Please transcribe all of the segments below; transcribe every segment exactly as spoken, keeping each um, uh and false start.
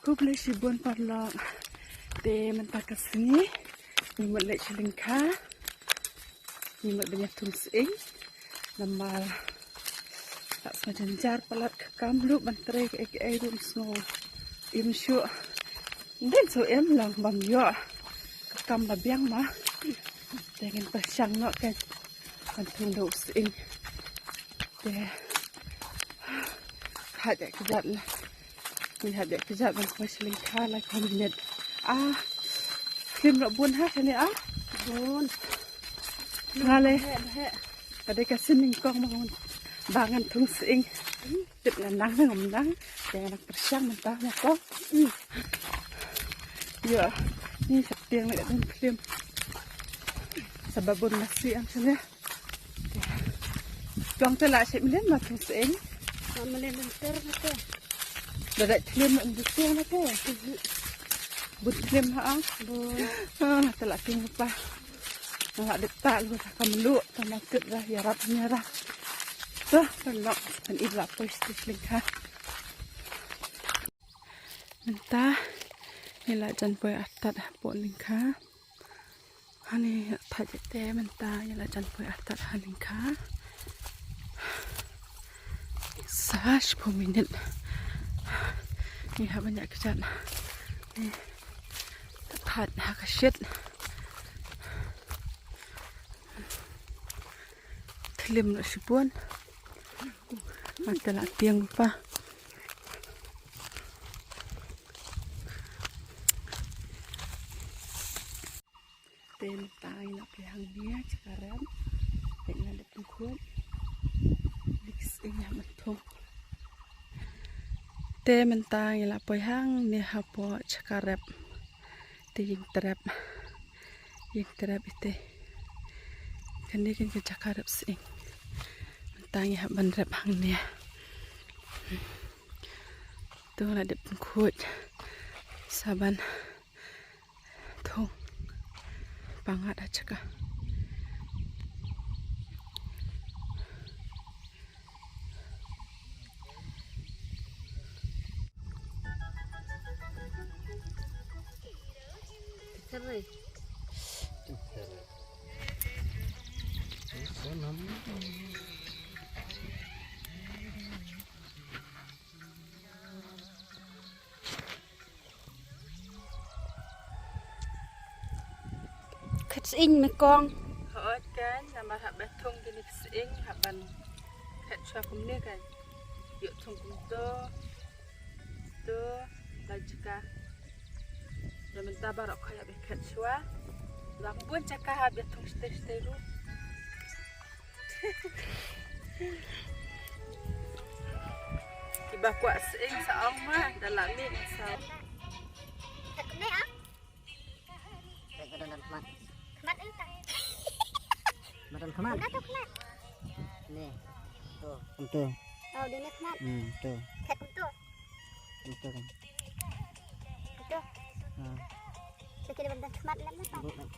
Khublei shibun paralok. Te mynta ka sngi ngi mut leit sha lyngkha. Ngi mut ban ïa thung sying. Namar ka sngi jynjar palat, ka kam ruh ban trei kaei kaei ruh ym sngew im shuh. Ym dei shuh, em long bym ïoh ka kam ba biang ma. Te ngin pyrshang noh kein ban thung da u sying. Te hap ïa kjat la. Ngi hap ïa kjat ban poi sha lyngkha lai phew minit. Ah, khlim noh bun ha shane ah. Bun. Nga leh. Heh, heh. Ka dei ka sien nyngkong ba ngan, ba ngan thung sying. Tip nga nang ne ngam nang. Te nga nang pyrshang mynta ma ko. Ïa. Ni sa tieng leh dang khlim. Sa ba bun masi ang shane. Tuang te la shim lem ma thung sying. Ma malen lem ter na te. Da da khlim lem te na te. Bun khlim ha ang. Bun. Ah, te la tieng pa. Nga la dep ta lu ta kam lu ta ma kut ra ïarap ïarap. To, paralok, kan i la poi sha lyngkha. Mynta ngi la jan poi artat hapoh lyngkha. Hani artat te mynta ngi la jan poi artat ha lyngkha. Sa shiphew minit. Ngi hap ban ïa kjat. Ngi artat ha ka shit. Khlim noh shibun. Ate la tieng pa. Te mynta ngi la poi hangne ha ka rep. Te ngi la dep pynkhuid. Dik sing ïa mynta. Te mynta ngi la poi hangne hapoh ka rep. Te ïing trep. Ïing trep ite. Kane kan ka jaka rep sying. Mynta ngi hap ban rep hangne. To la dep pynkhuid. Sa ban thung. Pangat ha jaka. Khet sying me kong. Hooid kan, namar hap ban thung kine ki sying, hap ban khet shuwa kumne kan. Ïoh thung kumto. To, la jaka. Ïa mynta baroh khoit hap ban khet shuwa. Dang bun jaka hap ban thung shatei shatei ruh. Kiba kwah sying sa ong ma, da la mih sa. Ka don khmat. Khmat ita. Ma don khmat. Ita tu khmat. Ni. Tu. Kumtu. Oh, dia ni khmat. Hmm, tu. Khet kumtu. Kumtu kan. Kumtu. Ha. Sa kine ba don khmat lem na. Bu lem.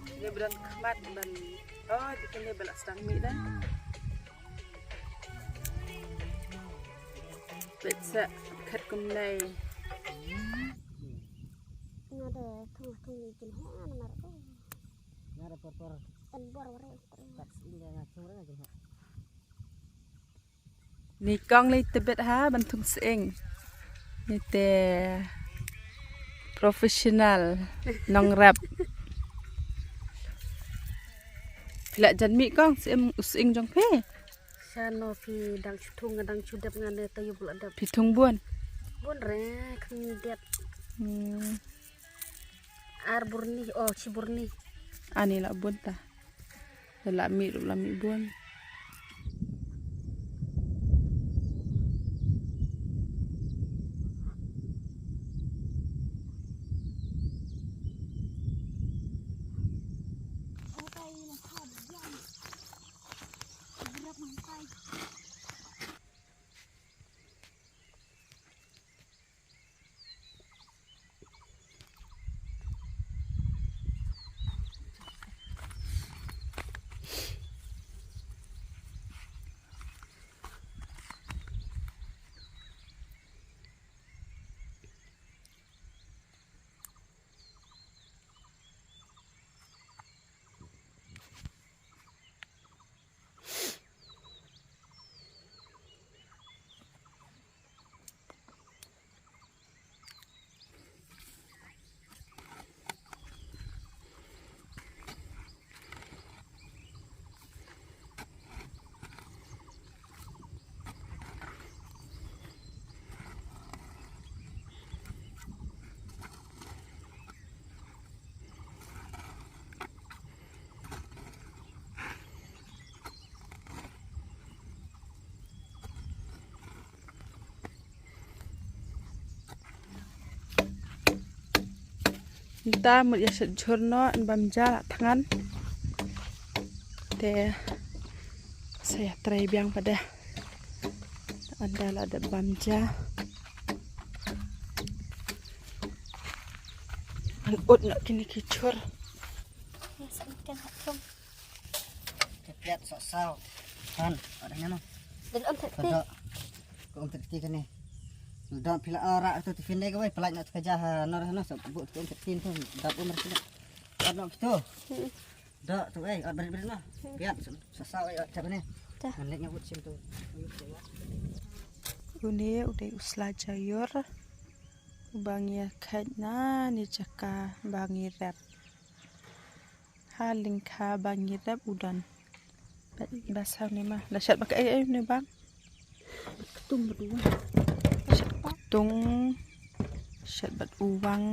Kine ba don khmat ban. Oh, di kine ba la sdang mih da. Peit sa khet kumne. Nga de thung thung ni kin ha namar ko. Nga de por por. Kan bor ware. Kat inda nga thung re nga kin ha. Ni kong lei tebet ha ban thung sying. Ni te professional nongrep. Phi la jan mih kong sying, u sying jong phi. Sa no phi dang shu thung nga dang shu dep nga ne tayu bula dep. Phi thung bun. Bun re khyndiat. Hmm. Ar burni, oh, shi burni. Ani la bun ta. La mih ruh la mih bun. Mynta mut ïa shet jhur noh, yn bam ja la thngan. Te sa ïa trei biang pat de. Ynda la dep bam ja, yn ut noh kine ki jhur. Ka piat soh saw. Han, ot hangno? Dal um thati. Ko dok. Ko um thati kane. Dok phi la ora to tiffin dei kawei, pynlait noh ka ja ha nor hano, sa buh ko um thati to. Dap um thati. Ot noh kito. Hmm. Dok to ei, ot berit berit noh. Hmm. Piat soh saw ei, ot chap ne. Ta. Ngan leit nga wut sim to. Une u dei u sla jaiur. Ba ngi ïa kheit na ne jaka ba ngi rep. Ha lyngkha ba ngi rep u don. Ba, ba saw ne ma. La shet ba kaei ei ne bang. Ktung ba duwang. Shet ktung. Shet ba duwang.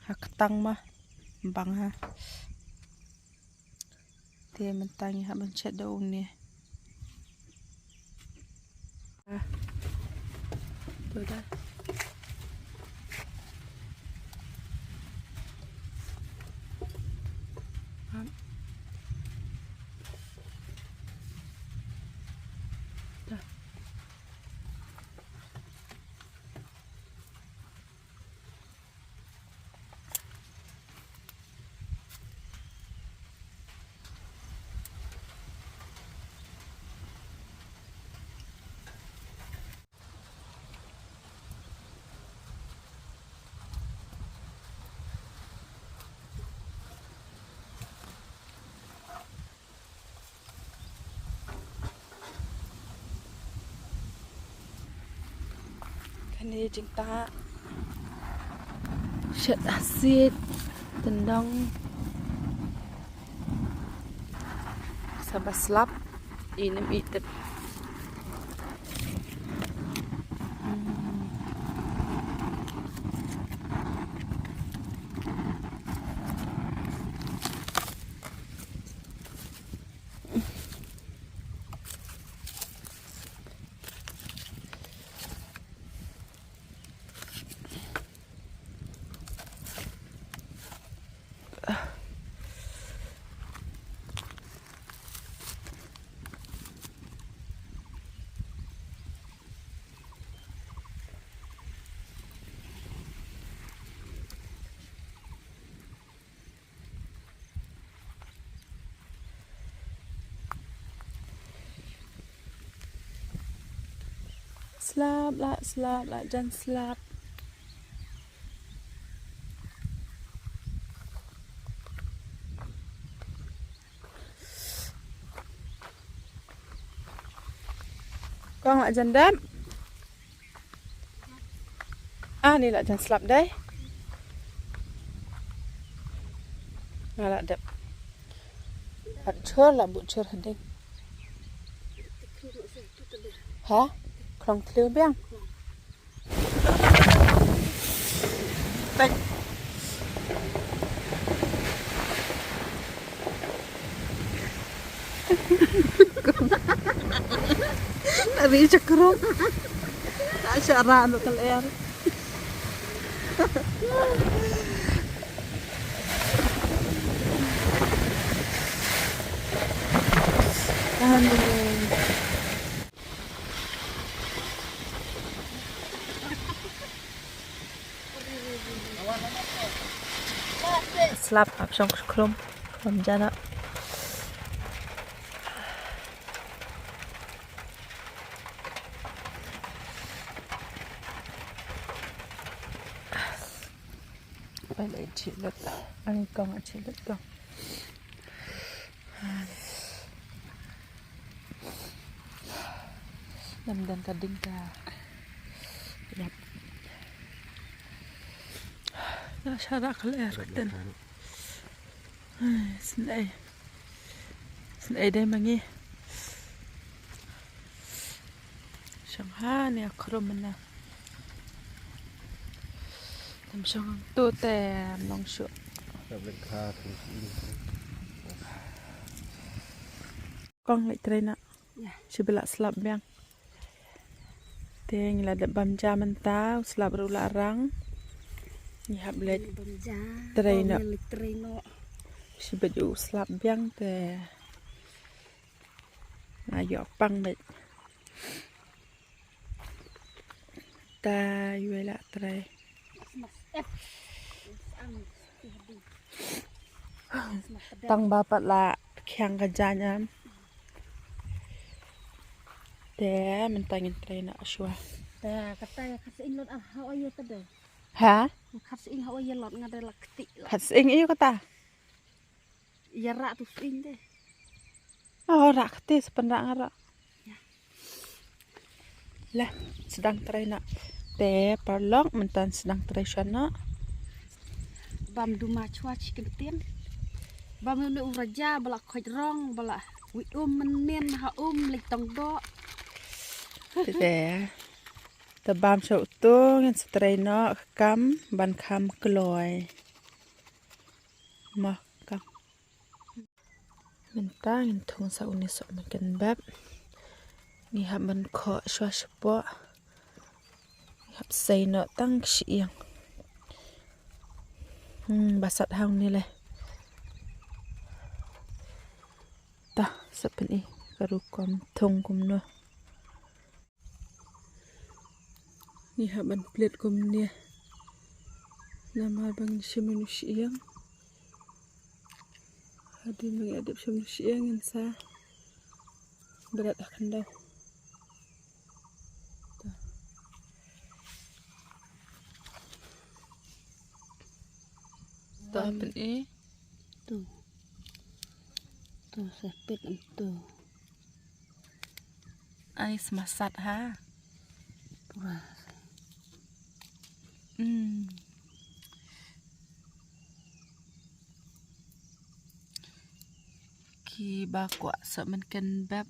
Ha ktang ma. Bang ha. Te mynta ngi hap ban shet da une. To da. Kane jingtah. Shet hasit. Tendong. Sa ba slap. Inem itep. Slap lah, slap lah, jan slap. Kong lah jan dep. Ah, ni lah jan slap dei. Nga lah dep. Pat chur lah but chur hading. Ha? Khlong thliew biang. Pek. Nari chakrum. Tak syara anu keler. Aduh. Slap ap shong khlum khlum jana. Ai le chilet. Ai kong chilet kong. Dam dam ka ding ka. Yap. Na shara kal er kten. Ai, snei. Snei dei mangi. Shang ha ne akhrum na. Tam shang tu te am long shu. Kong lek trei na. Ya. Shi bela slap biang. Te ngi la dep bam ja mynta, u slap ruh la rang. Ngi hap leit trei noh. Leit trei noh. Shibit ïa u slap biang te nga ïoh pang beit. Ta ïa la trei. Tang ba pat la khiang ka jaiñ am. Te mynta ngin trei noh shuwa. Te kata ïa khat sa ing lot ah ha oi ïa ta de. Ha? Khat sa ing ha oi ïa lot nga de la kti. Khat sa ing ïa kata. Ïa rah tu sa ing de. Oh, rah kti sa pynrah nga rah. Ïa. Lah, sdang trei noh. Te paralok mynta sdang trei shuwa noh. Bam duma chwa chi kyntien. Bam ne u raja ba la khoit rong ba la wi um mynnin ha um leit tong doh. Te te. Te bam sha uto ngin sa trei noh ka kam ban kham kloi. Mo kam. Mynta ngin thung sa une sohmynken bep. Ngi hap ban khoh shuwa shapoh. Ngi hap sei noh tang ka shyieng. Hmm, ba sat ha une le. Ta sa pyni ka rukom thung kumno. Ngi hap ban plie kumne. Namar ba ngi shim ïa u shyieng. Hadien ba ngi la dep shim ïa u shyieng ngin sa bret ha khyndew. Ta. Ta pyni. Tu. Tu sa pit em tu. Ai smasat ha. Pura. Hmm. Kiba kwah sohmynken bep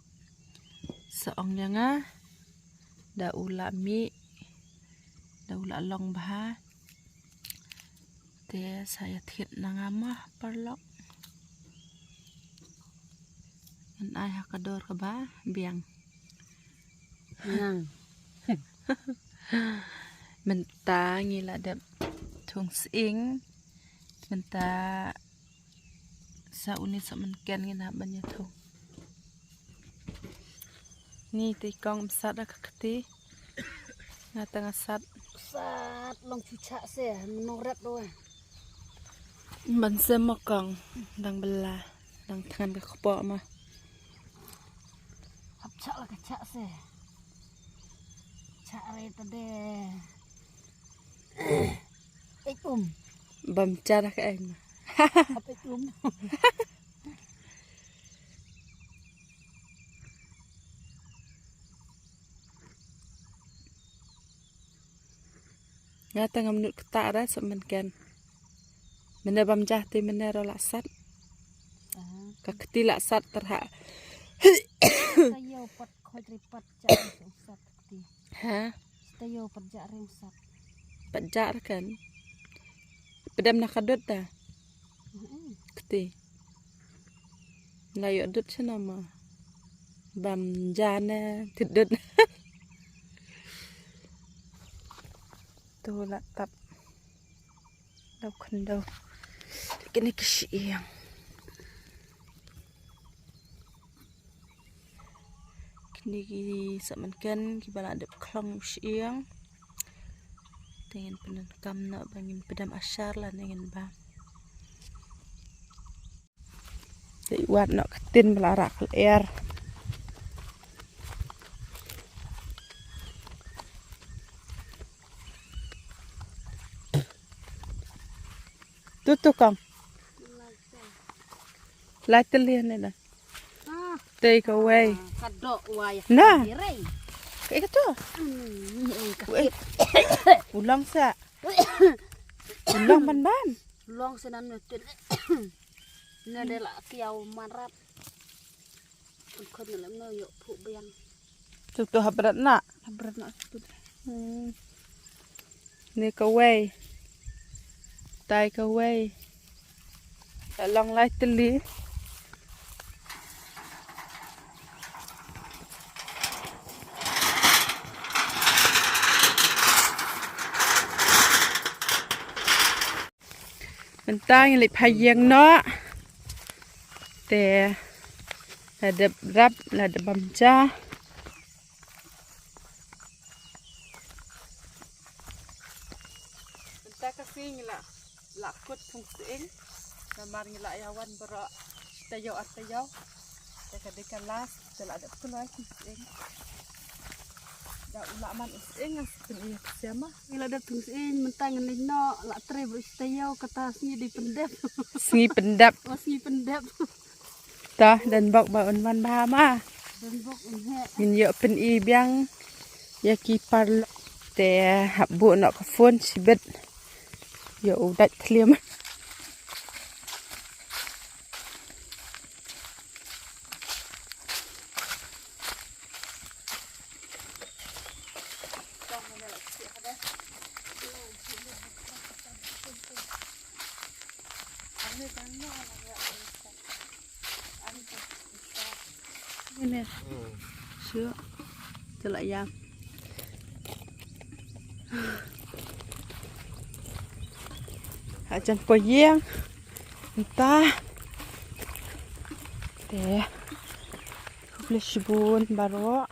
sa ong ïa nga. Da u la mih, da u la long bha. Te sa ïa thied na nga ma paralok. Ngan ai ha ka dor kaba biang. Nang. Mynta ngi la dep thung sying. Mynta sa une sohmynken ngin hap ban ïa thung. Ni te kong bsat da ka kti. Nga ta nga sat. Sat long chu chah se, mano ret do. Ban se mo kong, dang bela, dang thngan ka kpoh ma. Hap chah la ka chah se. Chah re ta de. Ek um. Bam chah da ka eng. Hap ek um. Nga ta ngam nud kata ra sohmynken. Mynne bam jah te mynne ra la sat. Ka kti la sat terha. Tayo pat khoj ri pat jah ri sat kti. Ha? Tayo pat jah ri sat. Pat jah ra kan. Pedam na ka dud ta. Kti. La ïoh dud shano ma. Bam jah ne, thit dud. To la tap. Dau khyndew. Kine ki shyieng. Kine ki sohmynken kiba la dep khlong u shyieng. Te ngin pyndonkam noh ba ngin pdem ashar lane ngin bam. Te i wad noh ka tin ba la rah ka lyer. Tu tu kong. Lai tylli ne na. Take away. Ka dok wai. Na. Ka ika tu. U long sa. U long ban ban. Long sa nan tu. Na de la kiau marat. Khon na lam no yo phu biang. Tu tu habrat na. Habrat na tu. Hmm. Ni kawei. Tai kawei. Ka long lai tylli. Mynta ngi leit phai ïing noh. Te la dep rap, la dep bam ja. Mynta ka sngi ngi la, la kut thung sying. Namar ngi la ïa wan baroh shi taïew ar taïew. Te ka dei ka last, te la dep kloi thung sying. Da u la man u sying, nga sa pyni ïa ka siama. Ngi la dep thung sying, mynta ngi leit noh, la trei baroh shi taïew, kata sngi dei pyndep. Sngi pyndep. Oh, sngi pyndep. Ta, don bok ba un wan bha ma. Don bok un heh. Ngin ïoh pyni biang ïa ki paralok. Te hap buh noh ka phone shibit. Ïoh u dait thliem. Ngin ïa shu, te la ïam. Ha jan poi ïing. Mynta. Te. Khublei shibun baroh.